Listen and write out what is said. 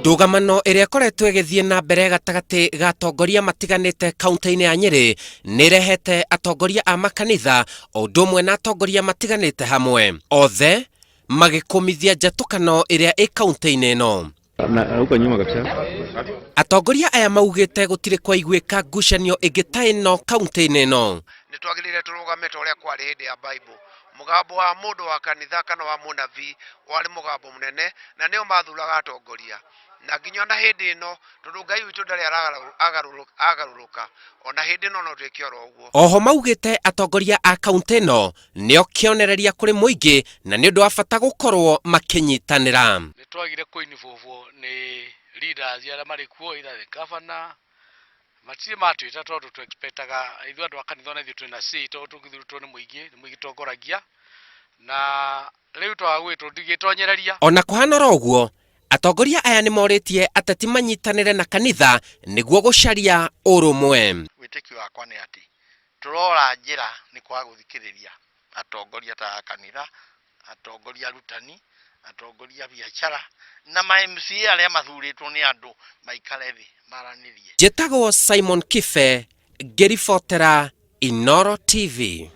Ndũgamano ĩrĩa ĩkoretwo ĩgĩthiĩ na mbere gatagatĩ ga atongoria matiganĩte kaunti-inĩ ya Nyĩrĩ nĩ ĩrehete atongoria a makanitha o ũndũ ũmwe na atongoria matiganĩte hamwe, othe magĩkũmithia njatũkano ĩrĩa ĩ kaunti-inĩ ĩno. Na huko nyuma kabisa. Atongoria aya maugĩte gũtirĩ kwaiguĩka ngucanio ĩngĩ ta ĩno kaunti-inĩ ĩno. Nĩ twagĩrĩire tũrũgame ta ũrĩa kwarĩ hĩndĩ ya Bible. Mũgambo wa mũndũ wa kanitha kana wa mũnabii warĩ mũgambo mũnene na nĩo mathuraga atongoria. Na nginya ona hĩndĩ ĩno tondũ Ngai witũ ndarĩ agarũrũka, ona hĩndĩ ĩno no twĩke oro ũguo. Oho maugĩte atongoria a kaunti ĩno nĩo kĩonereria kũrĩ mũingĩ na nĩ ũndũ wa bata gũkorwo makĩnyitanĩra. Nĩ twagire kũ involve nĩ leaders arĩa marĩ kuo either the governor matirĩ matwĩta tondũ tũ expectaga ithuĩ andũ a kanitha ona ithuĩ twĩna say tondũ tũgĩthurĩtwo nĩ mũingĩ nĩ mũingĩ tongoragia na rĩu twaga gwĩtwo ndigĩtonyereria. Ona kũhana oro ũguo, atongoria aya nĩ morĩtie ateti manyitanĩre na kanitha nĩguo gũcaria ũrũmwe. Wĩtĩkio wakwa nĩ atĩ tũrora njĩra nĩ kwaga gũthikĩrĩria atongoria ta a kanitha, atongoria arutani, atongoria a biacara na ma MCA arĩa mathurĩtwo nĩ andũ maikare thĩ maranĩrie. Njĩtagwo Simon Kibe ngĩribotera Inooro TV.